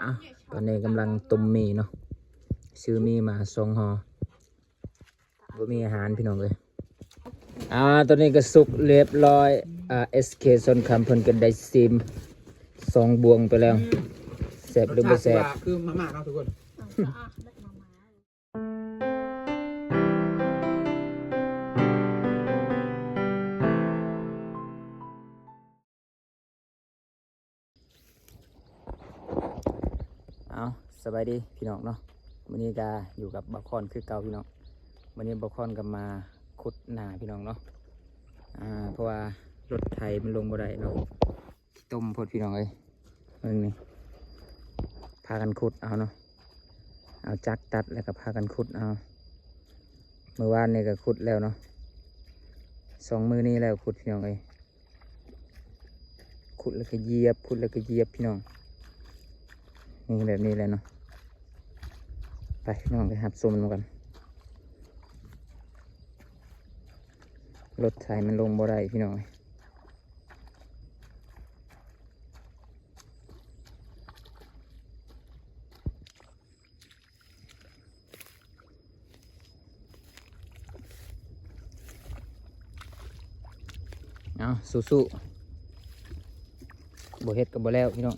ອ່ະ ຕອນນີ້ກຳລັງຕົ້ມໝີ່ເນາະ ຊື້ໝີ່ມາສອງຫໍ່ ບໍ່ມີອາຫານພີ່ນ້ອງເອີຍ. ອ່າ ຕອນນີ້ກໍສຸກຮຽບຮ້ອຍ. ອ່າ ເອສເຄ ຊອນຄຳ ເພິ່ນກໍໄດ້ຊີມສອງບ່ວງໄປແລ້ວ ແຊບຫຼືບໍ່ແຊບ? ຄືມາມ່າເນາະທຸກຄົນ. ເອົາ ສະບາຍດີພີ່ນ້ອງເນາະ, ມື້ນີ້ກະຢູ່ກັບບ່າວຄອນຄືເກົ່າພີ່ນ້ອງ. ມື້ນີ້ບ່າວຄອນກໍມາຂຸດນາພີ່ນ້ອງເນາະ ອ່າ ເພາະວ່າລົດໄຖມັນລົງບໍ່ໄດ້ເນາະ. ຂີ້ຕົມໂພດພີ່ນ້ອງເອີຍ ເບິ່ງນີ້ ພາກັນຂຸດເອົາເນາະ, ເອົາຈັກຕັດແລ້ວກໍພາກັນຂຸດເອົາ. ມື້ວານນີ້ກໍຂຸດແລ້ວເນາະ, ສອງມື້ນີ້ແລ້ວຂຸດພີ່ນ້ອງເອີຍ. ຂຸດແລ້ວກໍຢຽບ ຂຸດແລ້ວກໍຢຽບພີ່ນ້ອງ, ນີ້ແບບນີ້ແຫຼະເນາະ. ໄປພີ່ນ້ອງ ໄປຮັບຊົມນຳກັນ. ລົດໄຖມັນລົງບໍ່ໄດ້ພີ່ນ້ອງເອີຍ. ເອົາ ສູ້ໆ ບໍ່ເຮັດກໍບໍ່ແລ້ວພີ່ນ້ອງ.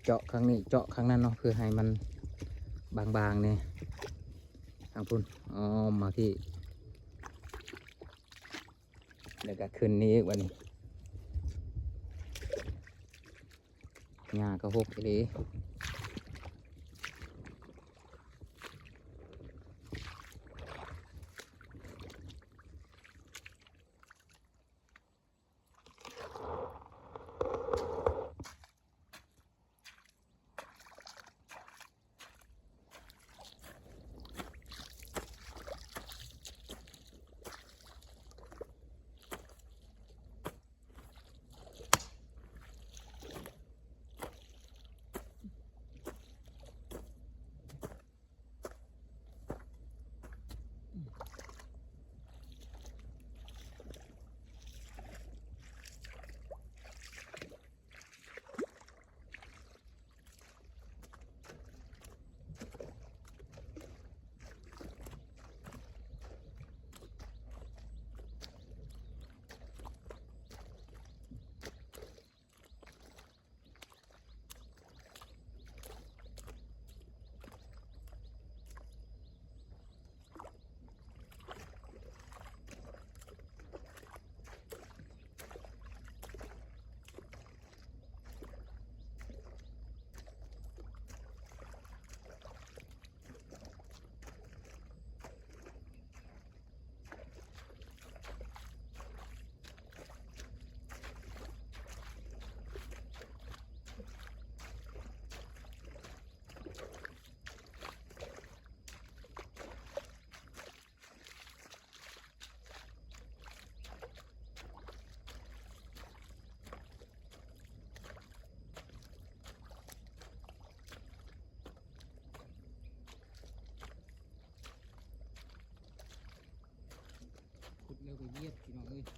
ເຈາະຂ້າງນີ້ ເຈາະຂ້າງນັ້ນເນາະ ເພື່ອໃຫ້ມັນບາງໆແດ່. ທາງພຸ້ນ ອ້ອມມາພີ້ ແລ້ວກໍຂຶ້ນນີ້ອີກບັດນີ້. ຫຍ້າກໍຮົກອີ່ຫຼີ. ຂຸດແລ້ວກໍຢຽບ ພີ່ນ້ອງເອີຍ. ຂຸດ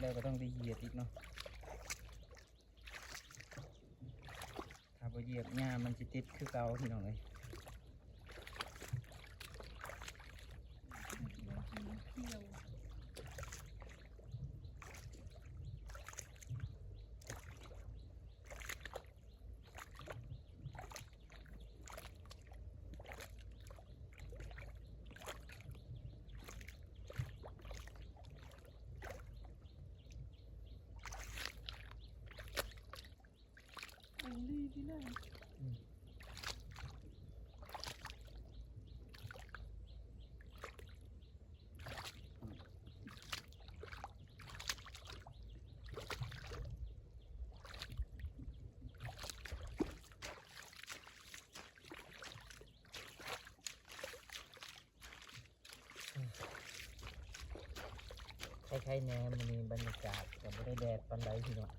ແລ້ວກໍຕ້ອງໄດ້ຢຽບອີກເນາະ. ຖ້າບໍ່ຢຽບຫຍ້າມັນຊິຕິດຄືເກົ່າພີ່ນ້ອງເອີຍ. ອັນນີ້ດີແລ້ວ ອືມ. ໄຄໆແດ່ ມື້ນີ້ບັນຍາກາດກໍບໍ່ໄດ້ແດດປານໃດພີ່ນ້ອງ.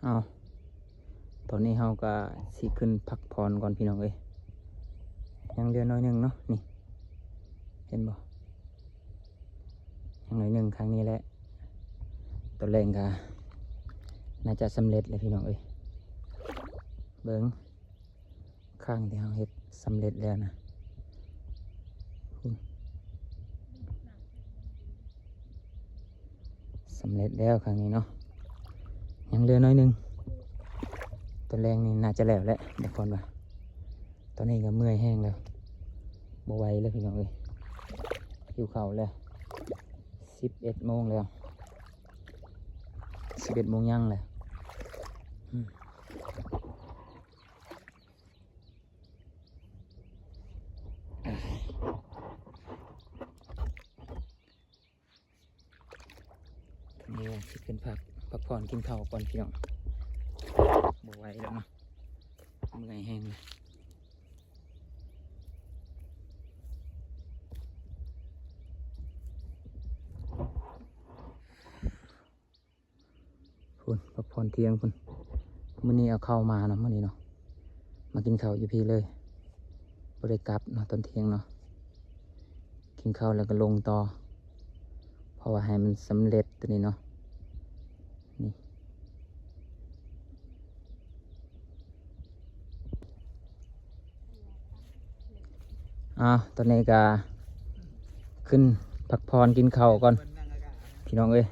ເອົາ ຕອນນີ້ເຮົາກໍຊິຂຶ້ນພັກຜ່ອນກ່ອນພີ່ນ້ອງເອີຍ. ຍັງເຫຼືອໜ້ອຍໜຶ່ງເນາະ ນີ້ ເຫັນບໍ່? ຍັງໜ້ອຍໜຶ່ງ ຂ້າງນີ້ແຫຼະ. ຕອນແລງກໍໜ້າຈະສຳເລັດແລ້ວພີ່ນ້ອງເອີຍ. ເບິ່ງ ຂ້າງທີ່ເຮົາເຮັດສຳເລັດແລ້ວນະ ສຳເລັດແລ້ວຂ້າງນີ້ເນາະ. ຍັງເຫຼືອໜ້ອຍໜຶ່ງ ຕອນແລງນີ້ໜ້າຈະແລ້ວແຫຼະ ບາງຄົນວ່າ. ຕອນນີ້ກໍເມື່ອຍແຮງແລ້ວ ບໍ່ໄຫວແລ້ວພີ່ນ້ອງເອີຍ. ຫິວເຂົ້າແລ້ວ ສິບເອັດໂມງແລ້ວ ສິບເອັດໂມງຍັງແລ້ວ. ອືມ ນີ້ຊິຂຶ້ນພັກ ພັກຜ່ອນກິນເຂົ້າກ່ອນພີ່ນ້ອງ. ບໍ່ໄຫວແລ້ວເນາະ ເມື່ອຍແຮງເລີຍ. ພຸ້ນ ພັກຜ່ອນທ່ຽງພຸ້ນ. ມື້ນີ້ເອົາເຂົ້າມາເນາະ ມື້ນີ້ເນາະ ມາກິນເຂົ້າຢູ່ພີ້ເລີຍ ບໍ່ໄດ້ກັບເນາະ ຕອນທ່ຽງເນາະ. ກິນເຂົ້າແລ້ວກໍລົງຕໍ່ ເພາະວ່າໃຫ້ມັນສຳເລັດຕົວນີ້ເນາະ. ນີ້ ອ້າວ ຕອນນີ້ກໍຂຶ້ນພັກຜ່ອນກິນເຂົ້າກ່ອນພີ່ນ້ອງເອີຍ.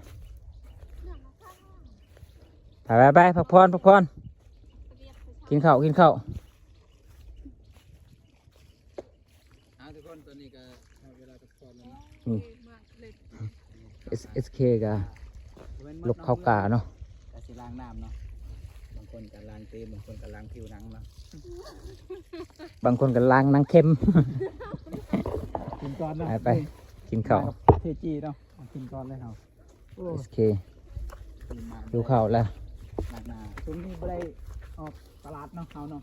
ໄປໆໆ ພັກຜ່ອນ ພັກຜ່ອນ ກິນເຂົ້າ ກິນເຂົ້າ. ເອົາ ທຸກຄົນ ຕອນນີ້ກໍຮອດເວລາພັກຜ່ອນແລ້ວເນາະ. ນີ້ ເອສ ເອສ ເຄ ກໍຫຼົບເຂົ້າກາເນາະ ກໍຊິລ້າງນ້ຳເນາະ. ບາງຄົນກໍລ້າງຕີນ ບາງຄົນກໍລ້າງຜິວໜັງເນາະ ບາງຄົນກໍລ້າງໜັງເຂັມ. ກິນກ່ອນເນາະ ໄປໆ ກິນເຂົ້າ ເທຈີເນາະ ກິນກ່ອນເລີຍເຮົາ. ໂອ້ ເອສ ເຄ ຫິວເຂົ້າແລ້ວ. ໜັກໜາ ຊ່ວງນີ້ບໍ່ໄດ້ອອກຕະຫຼາດເນາະ ເຮົາເນາະ.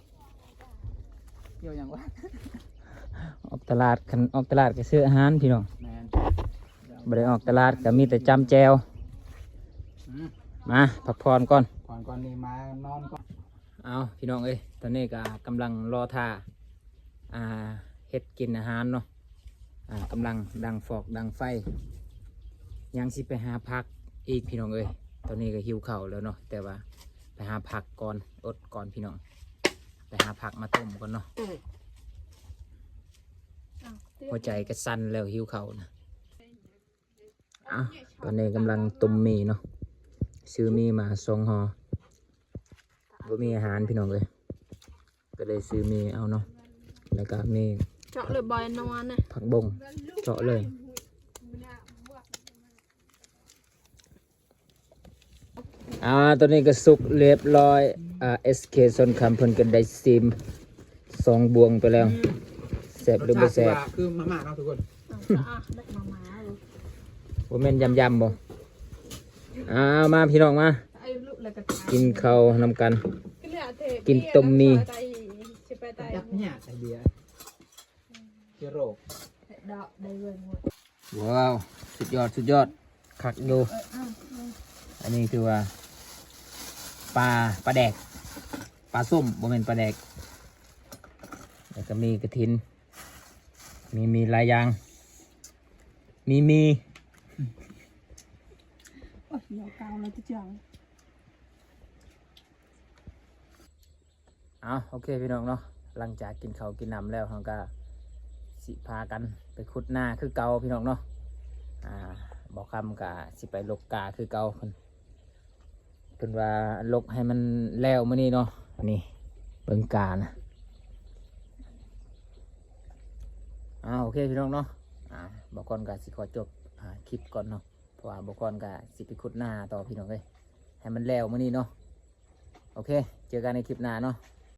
ກ່ຽວຫຍັງວະ? ອອກຕະຫຼາດ ຄັນອອກຕະຫຼາດກໍຊື້ອາຫານພີ່ນ້ອງ. ແມ່ນ ບໍ່ໄດ້ອອກຕະຫຼາດກໍມີແຕ່ຈ້ຳແຈ່ວ. ອືມ ມາພັກຜ່ອນກ່ອນ ຜ່ອນກ່ອນນີ້ ມານອນກ່ອນ. ເອົາ ພີ່ນ້ອງເອີຍ ຕອນນີ້ກໍກຳລັງລໍຖ້າ ອ່າ ເຮັດກິນອາຫານເນາະ. ອ່າ ກຳລັງດັງຟອກດັງໄຟ ຍັງຊິໄປຫາຜັກອີກພີ່ນ້ອງເອີຍ. ຕອນນີ້ກໍຫິວເຂົ້າແລ້ວເນາະ ແຕ່ວ່າໄປຫາຜັກກ່ອນ ອົດກ່ອນພີ່ນ້ອງ ໄປຫາຜັກມາຕົ້ມກ່ອນເນາະ. ຫົວໃຈກໍສັ່ນແລ້ວ ຫິວເຂົ້ານະ. ເອົ້າ ຕອນນີ້ກຳລັງຕົ້ມໝີ່ເນາະ ຊື້ໝີ່ມາສອງຫໍ່ ບໍ່ມີອາຫານພີ່ນ້ອງເອີຍ ກໍເລີຍຊື້ໝີ່ເອົາເນາະ. ແລ້ວກໍມີ ເຈາະເລີຍ ບອຍນວນນະ ຜັກບົ້ງ ເຈາະເລີຍ. ອ່າ ຕອນນີ້ກໍສຸກຮຽບຮ້ອຍ. ອ່າ ເອສ ເຄ ຊົນຄຳ ເພິ່ນກໍໄດ້ຊີມສອງບ່ວງໄປແລ້ວ. ອືມ ແຊບຫຼືບໍ່ແຊບ? ລົດຊາດຄືວ່າ ຄືມາມ່າເນາະທຸກຄົນ. ເອົາ ສະອາດ ແບບມາມ່າເລີຍ ບໍ່ແມ່ນຢຳໆບໍ່? ອ່າ ມາພີ່ນ້ອງມາ ເອົາລູກແລ້ວກໍ ກິນເຂົ້ານຳກັນ ກິນຕົ້ມໝີ່. ຢາກເຫຍໃສ່ເບຍ ເຊື້ອໂລກ. ວ້າວ ສຸດຍອດ ສຸດຍອດ ຄັກຢູ່. ເອີ ເອີ ເອີ ອັນນີ້ຄືວ່າປາ ປາແດກ ປາສົ້ມ ບໍ່ແມ່ນປາແດກ. ແລ້ວກໍມີກະຖິນ ມີ ມີຫຼາຍຢ່າງ ມີ ມີ ໂອ້ຍ ດຽວເກົ່າແລ້ວຕິຈັງ. ເອົາ ໂອເຄພີ່ນ້ອງເນາະ ຫຼັງຈາກກິນເຂົ້າກິນນ້ຳແລ້ວ ເຮົາກໍຊິພາກັນໄປຂຸດນາຄືເກົ່າພີ່ນ້ອງເນາະ. ອ່າ ບ່າວຄຳກໍຊິໄປຫຼົກກ້າຄືເກົ່າ. ເພິ່ນ ເພິ່ນວ່າຫຼົກໃຫ້ມັນແລ້ວມື້ນີ້ເນາະ. ນີ້ເບິ່ງກ້ານະ. ອ່າ ໂອເຄພີ່ນ້ອງເນາະ ອ່າ ບ່າວຄອນກໍຊິຂໍຈົບ ອ່າ ຄລິບກ່ອນເນາະ ເພາະວ່າບ່າວຄອນກໍຊິໄປຂຸດນາຕໍ່ພີ່ນ້ອງເອີຍ ໃຫ້ມັນແລ້ວມື້ນີ້ເນາະ. ໂອເຄ ເຈີກັນໃນຄລິບໜ້າເນາະ.